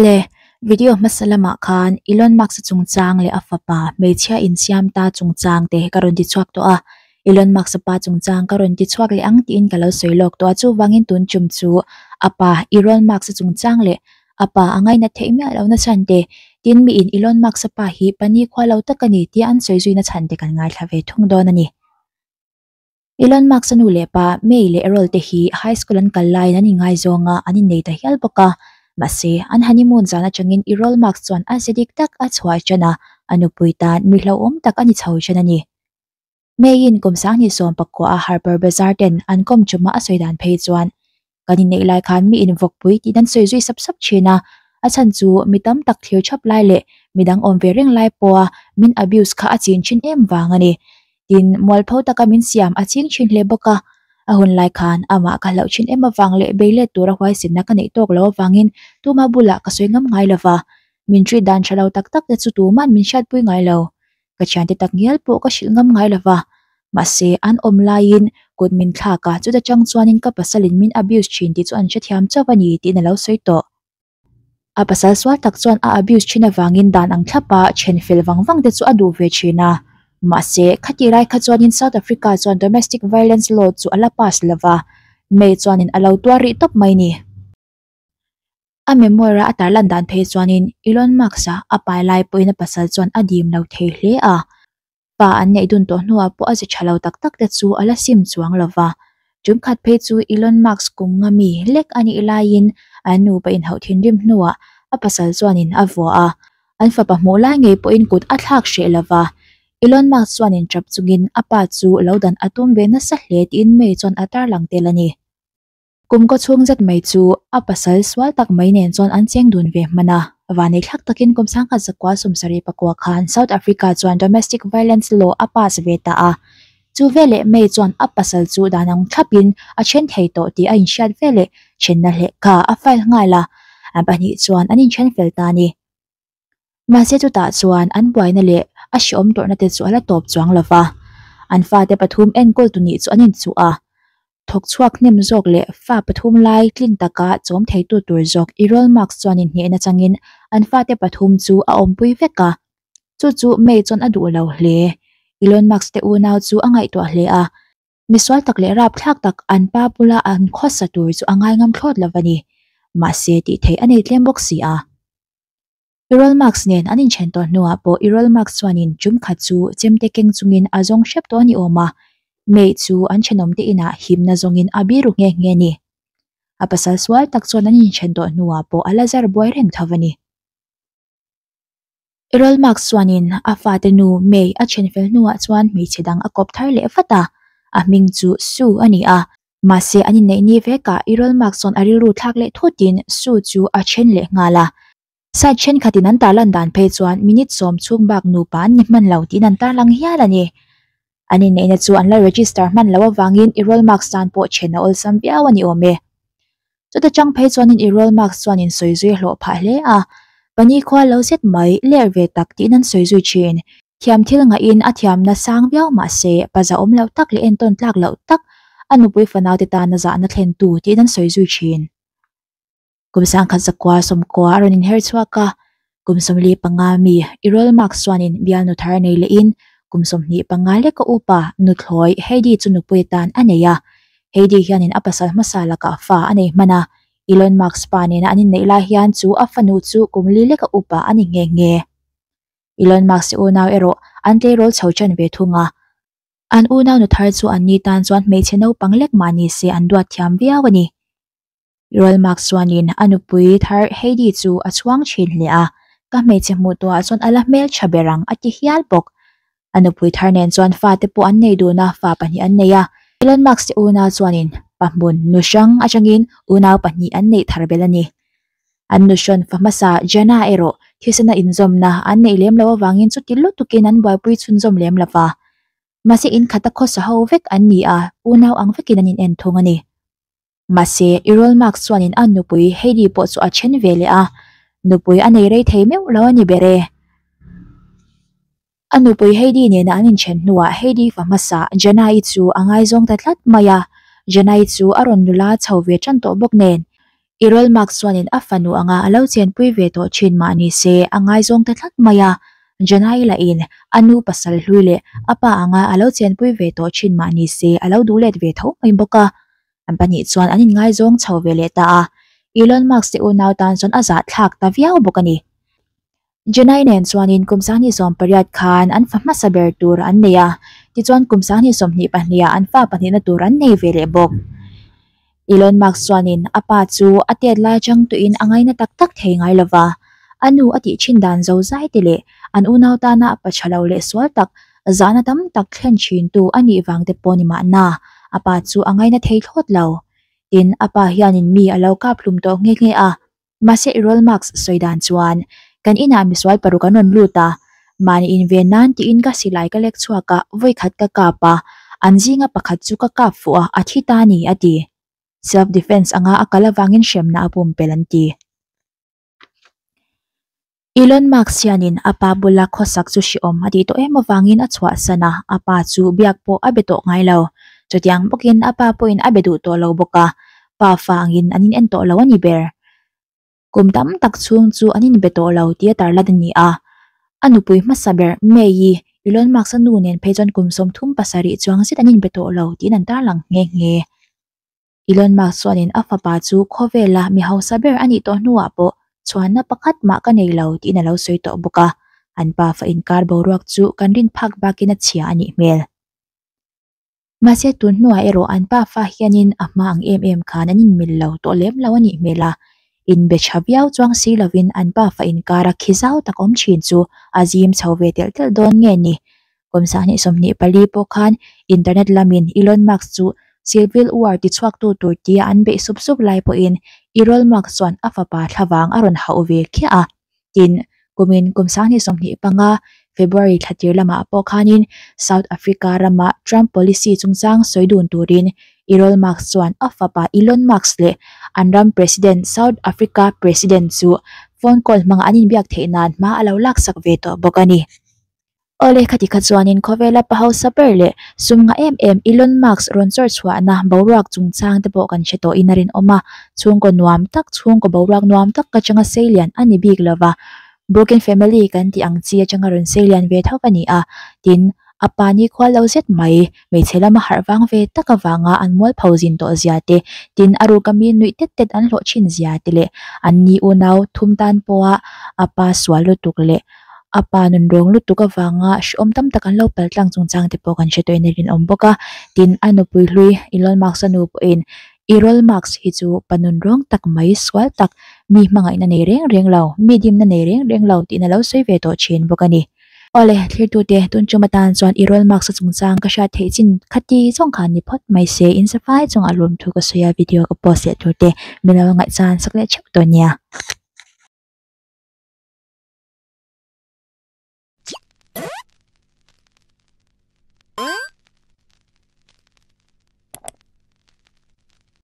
Awle, video hmasa lamah khan Elon Musk-a chungchang leh a fapa hmeichhia insiam ta chungchang te ka rawn ti chhuak tawh a. Elon Musk-a pa chungchang ka rawn ti chhuak leh ang tiin ka lo sawi lawk tawh a, chuvangin tun tum chu a pa Elon Musk-a chungchang leh a pa a ngainat theih miah lohna chhan te, tin miin Elon Musk-a pa hi pani khua lo tak a ni tia an sawi zuina chhan te kan ngaithla ve thung dawn a ni. Elon Musk-a nu leh pa May leh Errol te hi high school an kal laiin an inngaizawng a, an innei ta hial bawk a. Mahse, an honeymoon zan atangin Errol Musk chuan a ze dik tak a chhuah tan a, a nupui tan mi hlauhawm tak a ni chho tan a ni. May-in kum 2019 a Harper Bazaar ten an kawm chuma a sawi dan phei chuan, Kan inneih lai khan mi invawkpui tih nan sawi zui sap sap thin a, a chhan chu mi tam tak thlir thap lai leh midang awm ve reng lai pawha min abuse kha a chin thin em vang a ni. Tin, mualpho taka min siam a ching thin hle bawk a. A hun lai khan amah ka hlauh thin em avang leh bei let tura huaisinna ka neih tawk lo avangin tuma bulah ka sawi ngam ngai lova, min treat dan tha lo tak tak te chu tuman min hriatpui ngai lo. Ka thiante tak ngial pawh ka hrilh ngam ngai lova, mahse an awm laiin kut min thlak a, chuta chang chuanin ka pasalin min abuse thin tih chu an hrethiam chauh a ni tiin a lo sawi tawh. A pasal sual tak chuan a abuse thin avangin dan ang thlapa then fel vang vang te chu a duh ve thin a, mahse khati lai kha chuanin South Africa chuan domestic violence law chu a la pass lova, May chuanin a lo tuar rih tawp mai ni. A memoir a a tarlan dan phei chuanin Elon Musk-a a pai lai pawhin a pasal chuan a dim lo thei hle a. Pa an neih dun tawh hnuah pawh a ze tha lo tak tak te chu a la sim chuang lo va. Tum khat phei chu Elon Musk kum nga mi lek a nih laiin an nupa inhauh thinrim hnuah a pasal chuanin a vuah a. An fapa hmuh lai ngei pawhin kut a thlak hreh lo va. Elon Musk chuanin tap chungin a pa chu lo dan a tum ve nasa hle tiin May chuan a tarlang tel a ni. Kum kaw chhung zet mai chu a pasal sual tak mai nen chuan an cheng dun ve hman a. Vanei thlak takin kum 1979 khan South Africa chuan Domestic Violence Law a pass ve ta a. Chu veleh May chuan a pasal chu dan ang thlapin a then thei tawh tih a inhriat veleh thenna lehkha a file nghal a, an pahnih chuan an inthen fel ta a ni. Mahse chutah chuan an buaina leh a hrehawm tawrhna te chu a la tawp chuang lo va, an fate pathum enkawl tu nih chu an inchuh a. Thawk chhuak hnem zawk leh fa pathum lai tlin taka chawm theitu tur zawk Errol Musk chuan inhnehna changin an fate pathum chu a awmpui vek a. Chu chu May chuan a duh lo hle. Elon Musk te unau chu a ngaihtuah hle a. Misual tak leh rapthlak tak an pa bula an khawsa tur chu a ngaingam thlawt lo a ni. Mahse tih theih a nei tlem bawk si a. Errol Musk nen an inthen tawh hnuah pawh Errol Musk chuanin tum khat chu chemte keng chungin a zawng hrep tawh a ni awm a, May chu an thenawmte inah himna zawngin a biru nghe nghe a ni. A pasal sual tak chuan an inthen tawh hnuah pawh a la zar buai reng tho a ni. Errol Musk chuanin a fate nu May a then fel hnuah chuan hmeichhe dang a kawp thar leh vat a, a hming chu Sue a ni a. Mahse an inneih ni vekah Errol Musk chuan a rilru thlak leh thutin Sue chu a then leh nghal a. Site thenkhatin an tarlan dan phei chuan minute sawm chhung bak nupa an ni hman lo tiin an tarlang hial a ni. An inneihna chu an la register hman loh avangin Errol Musk tan pawh then a awlsam viau a ni awm e. Chuta chang phei chuanin Errol Musk chuan insawi zui a hlawh phah hle a, Pani khua lo zet mai, ler ve tak tiin an sawi zui thin. Thiam thil ngahin a thiamna sang viau mah se, pa zahawm loh tak leh entawn tlak loh tak a nupui fanaute tana zahna thlentu tiin an sawi zui thin. Kum 1990 a rawn inher chhuak a, kum 45 mi Errol Musk chuanin bialnu thar nei lehin kum 25 leka upa nuthlawi Heidi chu nupui atan a nei a. Heidi hianin a pasal hmasa lakah fa a nei hman a, Elon Musk pa nena an inneih lai hian chu a fanu chu kum li leka upa a ni nghe nghe. Elon Musk unau erawh an tleirawl chho ṭan ve thung a. An unau nu thar chu an ni tan chuan hmeichhe naupang lek mah ni se an duat thiam viau a ni. Errol Musk chuanin a nupui thar Heidi chu a chhuang thin hle a, ka hmeichhe hmuh tawhah chuan a la hmeltha ber ang a ti hial bawk. A nupui thar nen chuan fate pawh an nei dun a, fa pahnih an nei a. Elon Musk te unau chuanin pahmun nu hrang atangin unau pahnih an neih thar belh a ni. An nu hrawn fa hmasa Jenna erawh thisena inzawmna an neih lem loh avangin chuti lutukin an buaipui chhunzawm lem lo va. Mahse inkhata khawsa ho vek an ni a, unau ang vekin an in en thung a ni. Mahse, Errol Musk chuanin a nupui Heidi pawh chu a then ve leh a, nupui a nei rei thei meuh lo a ni ber e. A nupui Heidi nena an inthen hnuah Heidi fa hmasa Jana-i chu a ngaizawng ta tlat mai a, Jana-i chu a rawn nula chho ve tan tawh bawk nen. Errol Musk chuanin a fanu anga a lo chenpui ve tawh thin mah ni se a ngaizawng ta tlat mai a, Janai lahin a nu pasal hlui leh a pa anga a lo chenpui ve tawh thin mah ni se a lo duh let ve tho mai bawk a. An pahnih chuan an inngaizawng chho ve leh ta a, Elon Musk te unau tan chuan a zahthlak ta viau bawk a ni. Jenai nen chuanin kum 28 khan an fa hmasa ber tur an nei a, tichuan kum 22 ah an fa pahnihna tur an nei ve leh bawk. Elon Musk chuanin a pa chu a tet lai atang tuin a ngaina tak tak thei ngai lova, a nu a tih thin dan zo zai te leh an unau tana pa tha lo leh sual tak zahna tam tak thlen thintu a nih vang te pawh ni mahna a pa chu a ngaina thei thlawt lo. Tin, a pa hianin mi a lo kap hlum tawh nghe nghe a. Mahse Errol Musk sawi dan chuan, Kan inah misual paruk an rawn lut a, mahni inven nan tiin ka silai ka lek chhuak a, vawikhat ka kap a, an zinga pakhat chu ka kap fuh a, a thi ta a ni, a ti. Self defense anga a kal avangin hremna a pumpelh an ti. Elon Musk hianin a pa bula khawsak chu hrehawm a tih tawh em avangin a chhuahsan a, a pa chu biak pawh a be tawh ngai lo. Chutiang bawkin a pa pawhin a be duh tawh lo bawk a, pa fa angin an in en tawh lo a ni ber. Kum tam tak chhung chu an inbe tawh lo tih a tarlan a ni a. A nupui hmasa ber May-i, Elon Musk-a nu nen phei chuan kum 37 chuang zet an inbe tawh lo tiin an tarlang nghe nghe. Elon Musk chuanin a fapa chu khawvela mi hausa ber a nih tawh hnuah pawh chhuanna pakhat mah ka nei lo tiin a lo sawi tawh bawk a, an pafa inkar boruak chu kan rin phak bakin a chhia a nih hmel. Mahse tun hnuah erawh an pafa hianin a hma ang em em khan an inmil lo tawh lem lo a nih hmel a, inbe tha viau chuang si lovin an pafa inkara khi zau tak awm thin chu a zim chho ve telh telh dawn nge ni? Kum 2024 pawh khan internet lamin Elon Musk chu Civil War tichhuaktu tur tia an beih sup sup lai pawhin Errol Musk chuan a fapa thlavang a rawn hauh ve khiah a. Tin, kumin kum 2025 February thla tir lamah pawh khanin South Africa rama Trump policy chungchang sawi dun turin Errol Musk chuan a fapa Elon Musk leh an ram President South Africa President chu phone call hmanga an inbiak theih nan hma a lo laksak ve tawh bawk a ni. Awle khati kha chuanin khawvela pa hausa ber leh sum ngah em em Elon Musk rawn chawr chhuahna boruak chungchang te pawh kan hre tawhin a rinawm a, chhungkaw nuam tak chhungkaw boruak nuam tak ka changa seilian a ni bik lova, broken family kan tih ang chi atanga rawn seilian ve tho a ni a, tin a pa ni khual lo zet mai hmeichhe lama harh vang ve tak avanga an mualpho zin tawh zia te, tin a ruka mi nuih tet tet an hlawh thin zia te leh an ni unau thum tan pawha a pa sual lutuk leh A pa nun rawng lutuk avanga hrehawm tam tak an lo pal tlang chungchang te pawh kan hre tawhin a rinawm bawk a. Tin, a nupui hlui Elon Musk-a nu pawhin Errol Musk hi chu pa nun rawng tak mai, sual tak, mi hmangaihna nei reng reng lo, mi dimna nei reng reng lo tiin a lo sawi ve tawh thin bawk a ni. Awle, thlirtute, tun tum atan chuan Errol Musk-a chungchang ka hriat theih chin khati zawng khan ni phawt mai se, insafai chungah lawmthu ka sawi a, video ka post leh tur te min lo ngaihchan sak leh theuh tawh nia.